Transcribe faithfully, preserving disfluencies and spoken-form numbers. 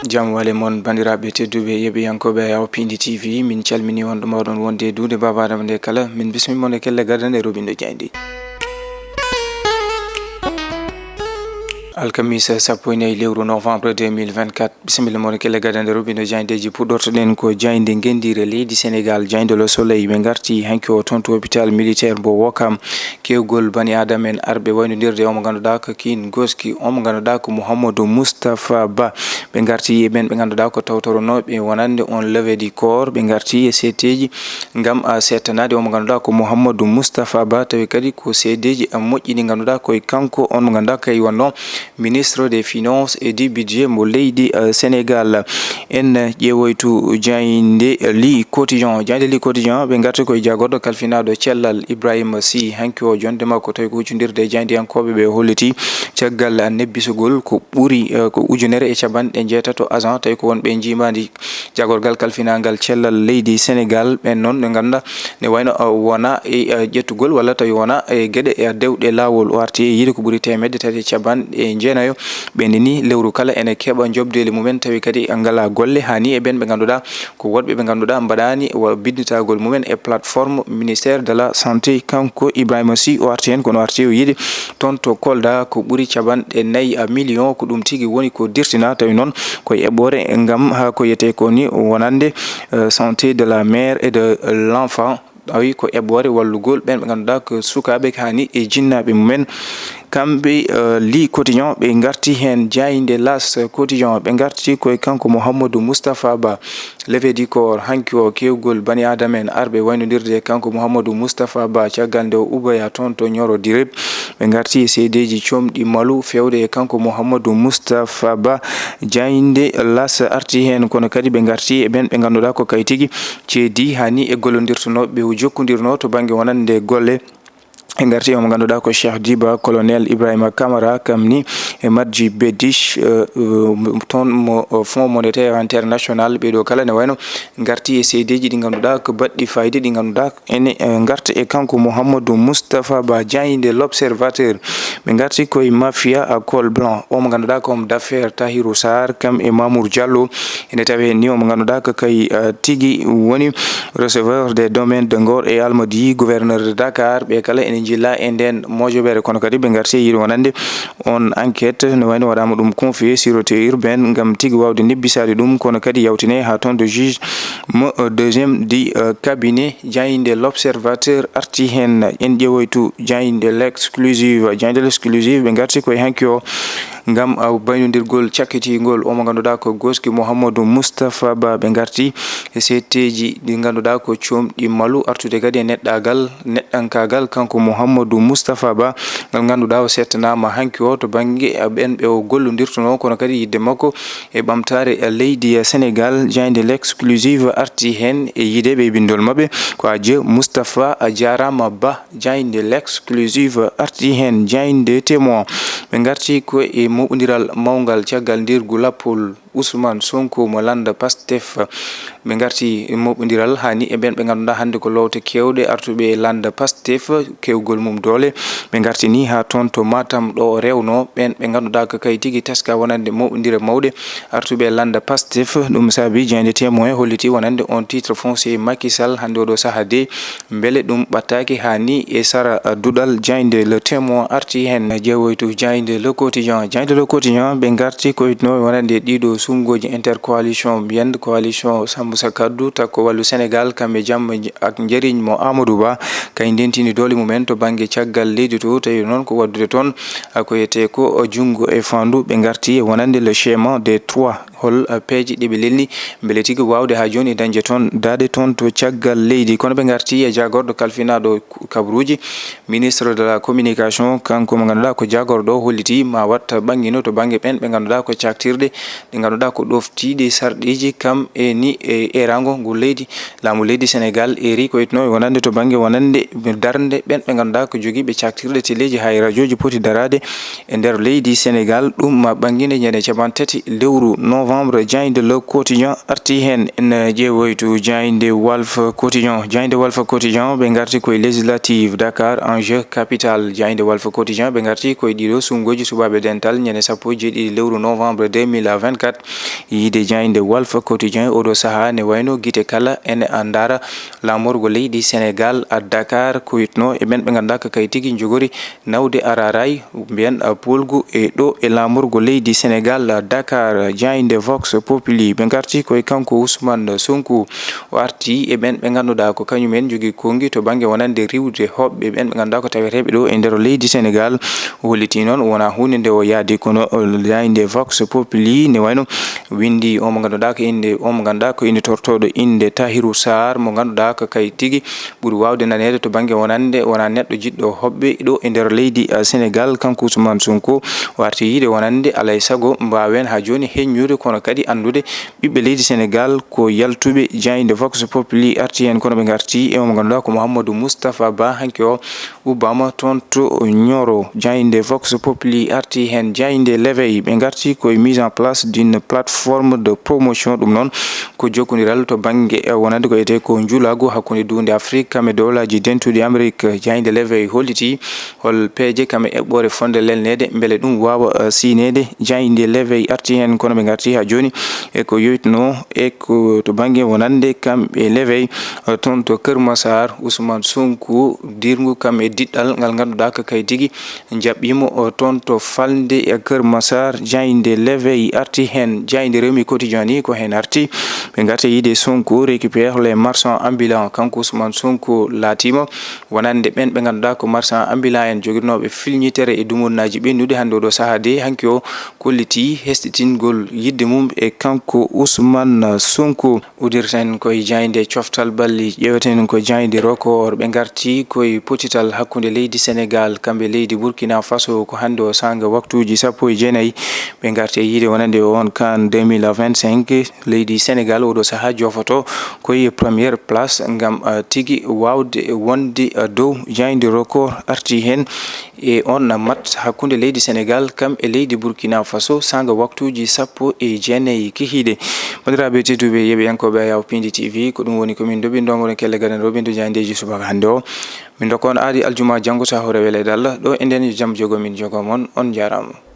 Jam wale mon, banndiraaɓe tedduɓe, yeɓiyankooɓe Yaw Pindi T V, min calmini on ɗo mbaawɗon wonde e duuɗe Baaba Adama nde kala. Min bismii mon e kelle gadane roɓindo jayndi. Alkamisa sappo e nayi lewru novembre deux mille vingt-quatre. Bisimilla mon e kelle gadane roɓindo jayndeeji. Puɗɗortoɗen ko jaynde ngenndiire leydi Senegaal, jaynde Le Soleil. Ɓe ngarti hanki o toon to hôpital militaire mbo Ouakam. Keewgol bani Aadama en arɓe waynondirde omo ngannduɗaa ko kiin goski, omo ngannduɗaa ko Mouhamadou Moustapha Ba. Ɓe ngarti e ɓeen ɓe ngannduɗaa ko tawtoronooɓe wonande on levée du corps. Ɓe ngarti e seedeeji ngam, a, seettanaade omo ngannduɗaa ko Mouhamadou Moustapha Ba, tawi kadi ko seedeeji, a, moƴƴi ɗi ngannduɗaa ko e kanko on mo ngannduɗaa kay wonno ministre des Finances et du Budget mbo leydi, a, Senegaal. En ƴeewoytu jaynde Le Quotidien. Jaynde Le Quotidien, ɓe ngarti ko e jaagorɗo kalfinaaɗo cellal Ibrahima Sy. Hanki o, jonde makko tawi ko huccondirde e jaayndiyankooɓe ɓe holliti caggal nebbisugol ko ɓuri, eh, ko ujunere e capanɗe jeetato agent, tawi ko wonɓe njiimaandi jaagorgal kalfinaangal cellal leydi Senegaal. Ɓeen noon ɓe ngannduɗaa ne wayno, eh, wona e, eh, ƴettugol walla tawi wona e geɗe, eh, dewɗe laawol. O arti e yiide ko ɓuri teemedde tati e capanɗe jeenayo. Ɓe ndeni lewru kala ene keɓa njoɓdeeli mumen, tawi kadi ngalaa golle. Haa ni e ɓeen ɓe ngannduɗaa ko woɗɓe ɓe ngannduɗaa mbaɗaani wa binnitagol mumen e plateforme ministère de la santé. Kanko Ibrahima Sy o arti heen, kono arti o yiide toon to Kolda ko ɓuri capanɗe nayi million, ko ɗum tigi woni ko dirtina. Tawi noon ko eɓɓoore ngam haa ko yetee ko ni wonande, eh, santé de la mère et de l'enfant. Tawi ko eɓɓoore wallugol ɓeen ɓe ngannduɗaa ko sukaaɓe, haa ni e jinnaaɓe mumen. Kamɓe, eh, Le Quotidien, ɓe ngarti heen. Jaaynde L'As Quotidien, ɓe ngarti ko e kanko Mouhamadou Moustapha Ba. Levée du corps, hanki o, keewgol bani Aadama en arɓe waynondirde e kanko Mouhamadou Moustapha Ba, caggal nde o uboya toon to Nioro Dirib. Ɓe ngarti e seedeeji comɗi malu feewde e kanko Mouhamadou Moustapha Ba. Jaaynde L'As arti heen, kono kadi ɓe ngarti e ɓeen ɓe ngannduɗaa ko kay tigi ceedi haa ni e gollondirtunoo, ɓe o jokkondirnoo to bannge wonande golle. Ɓe ngarti omo ngannduɗaa ko Cheikh Diba, colonel Ibrahima Camara, kam ni e Madji Bedich, eh, eh, toon mo, eh, Fonds Monétaire International. Ɓee ɗoo kala ne wayno ngarti e seedeeji ɗi ngannduɗaa ko baɗɗi fayde, ɗi ngannduɗaa ene, eh, ngarta e kanko Mouhamadou Moustapha Ba. Jaaynde L'Observateur, ɓe ngarti ko e mafia à col blanc, omo ngannduɗaa ko homme d'affaires Tahirou Sarr, kam e Mamour Diallo. Ene tawi heen ni omo ngannduɗaa ko kay, eh, tigi woni receveur des domaines de Ngor et Almadies, gouverneur de Dakar. Ɓe kala ene njilla e ndeen mojobeere, kono kadi ɓe ngarti e yiide wonande on enquête, no wayno waɗaama ɗum confier sûreté urbaine ngam tigi waawde nebbisaade ɗum, kono kadi yawtine haa toon to juge mo, euh, deuxième du, euh, cabinet. Jaaynde L'Observateur arti heen. En ƴeewoytu jaaynde L'Exclusive. Jaaynde L'Exclusive, ɓe ngarti ko e hanki o ngam, uh, baynondirgol cakkitingol omo ngannduɗaa ko goski Mouhamadou Moustapha Ba. Ɓe ngarti e seedeeji ɗi ngannduɗaa ko comɗi malu, artude kadi e neɗɗaagal, neɗɗankaagal kanko Mouhamadou Moustapha Ba, ngal ngannduɗaa o seettanaama hanki o to bannge, uh, ɓeen ɓe o gollondirtunoo, kono kadi yiɗde makko e ɓamtaare leydi Senegaal. Jaaynde L'Exclusive arti heen e yiide ɓe e binndol maɓɓe ko Adieu Moustapha Jaaraama Ba. Jaaynde L'Exclusive arti heen. Jaaynde Témoin, ɓe ngarti ko e moɓondiral mawngal caggal ndirgu lappol Ousmane Sonko mo lannda Pastef. Ɓe ngarti moɓondiral haa ni e ɓeen ɓe ngannduɗaa hannde ko loowte keewɗe artuɓe e lannda Pastef, keewgol mum doole. Ɓe ngarti ni haa toon to Matam ɗo o rewnoo, ɓeen ɓe ngannduɗaa ko kay tigi teska wonande moɓondire mawɗe artuɓe e lannda Pastef. Ɗum saabi jaaynde Témoin holliti wonande on titre foncier Macky Sall hannde oɗo sahaa de, mbele ɗum ɓattaaki haa ni e sara duɗal. Jaaynde Le Témoin arti heen. Ƴeewoytu jaaynde Le Quotidien. Jaaynde Le Quotidien, ɓe ngarti ko itno wonande ɗiɗo suɓngooji intercoalition, mbiyen coalition Sàmm Sa Kàddu, Takku Wallu Senegaal, kamɓe Jàmm ak Njariñ mo Amadou Ba, kay ndentini doole mumen to bannge caggal leydi to, tawi noon ko waɗdude toon, a, ko wiyetee ko junngo e faandu. Ɓe ngarti e wonande le schéma des trois, hol, a, peeje ɗe ɓe lelni mbele tigi waawde haa jooni dañde toon daaɗe toon to caggal leydi. Kono ɓe ngarti e jaagorɗo kalfinaaɗo kabruuji, ministre de la communication, kanko mo ngannduɗaa ko jaagorɗo, holliti ma watta ɓanngino to bannge ɓeen ɓe ngannduɗaa ko caktirɗe ɗe ngannduɗaa ko ɗoftiiɗe sarɗiiji kam e ni e eeraango ngu leydi. Laamu leydi Senegaal eeri ko itno e wonande to bannge wonande darnde ɓeen ɓe ngannduɗaa ko jogiiɓe caktirɗe teleeji haa e rajooji poti daraade e nder leydi Senegaal. Ɗum ma ɓannginde ñande capanɗe tati lewru novembre. Jaaynde Le Quotidien arti heen. En ƴeewoytu jaaynde Walf Quotidien. Jaaynde Walf Quotidien, ɓe ngarti ko e législative Dakar enjeu capital. Jaaynde Walf Quotidien, ɓe ngarti ko e ɗiɗo suɓngooji suɓaaɓe dental ñande sappo e jeeɗiɗi lewru novembre deux mille vingt-quatre. Yiide jaaynde Walf Quotidien oɗo sahaa ne wayno gite kala ene a ndaara laamorgo leydi Senegal a Dakar ko witno e ɓen ɓe ngannduɗaa ko kay tigi njogori nawde araray mbiyen a polgu e ɗo e laamorgo leydi Senegal a Dakar. Jaaynde Vox Populi ɓe ngarti koye kanko Ousmane Sonko o arti e ɓen ɓe ngannduɗaa ko kañumen njogii konngi to bannge wonande riwde hoɓɓe ɓen ɓe ngannduɗaa ko taweteeɓe ɗo e nder leydi Senegal. O holliti noon wonaa huunde nde o yaadi kono jaaynde Vox Populi ne wayno windi omo ngannduɗaa ko innde omo ngannduɗaa ko innitortooɗo innde Tahirou Sarr mo ngannduɗaa ko kay tigi ɓuri waawde naneede to bannge wonande wonaa neɗɗo jiɗɗo hoɓɓe ɗo e nder leydi a Senegal. Kanko Ousmane Sonko o arti yiide wonande alay sago mbaawen haa jooni heññude kono kadi anndude ɓiɓɓe leydi Senegal ko yaltuɓe. Jaaynde Vox Populi arti heen kono ɓe ngarti e omo ngannduɗaa ko Mouhamadou Moustapha Ba hanki o ubbama toon to Nioro. Jaaynde Vox Populi arti heen. Jaaynde L'Éveil ɓe ngarti koye mise en place d'une plateforme de promotion ɗum noon ko jokkondiral to bannge wonande ko etee ko njulaagu hakkunde duunde Afrique kam e dowlaaji dentuɗi Amérique. Jaaynde L'Éveil holliti hol peeje kam e eɓɓoore fonde lelneede mbele ɗum waawa siyneede. Jaaynde L'Éveil arti heen kono ɓe ngarti haa jooni e ko yoytnoo e ko to bannge wonande kam e L'Éveil toon to Kër Massar Ousmane Sonko dirngu kam e diɗɗal ngal ngannduɗaa ko kay tigi njaɓɓiimo o toon to falnde e Kër Massar. Jaaynde L'Éveil arti heen. Jaaynde Rewmi Quotidien ni ko heen arti ɓe ngarta yiide Sonko récupère les marchands ambulants. Kanko Ousmane Sonko laatiima wonande ɓen ɓe ngannduɗaa ko marchands ambulants en jogirnooɓe filñitere e dumunnaaji ɓennuɗi hannde oɗo sahaa de hanki o kolliti hestitingol yiɗde mum e kanko Ousmane Sonko. Uddirten koye jaaynde coftal ɓalli ƴeeweten ko jaaynde Record ɓe ngarti koye pottital hakkunde leydi Senegal kamɓe leydi Burkina Faso ko hannde o saanga waktuuji sappo e jeenayi ɓe ngarti e yiide wonande on CAN deux mille vingt-cinq. Leydi Senegal oɗo sahaa jofoto koye première place ngam uh, tigi waawde wonde uh, dow jaaynde Record arti heen e on match hakkunde leydi Senegal kam e leydi Burkina Faso saanga waktuuji sappo e jeenayi kihiiɗe. Banndiraaɓe tedduɓe yeɓiyankooɓe Ayaw Pindi T V ko ɗum woni ko min ndoɓi ndongoɗen kelle gadanɗo ɓe ndu jaayndeeji subaka hannde o. Min ndokka on aadi aljuma janngo so hawre weleede Allah ɗo e nden yo jam jogo min jogo mon on njaaraama.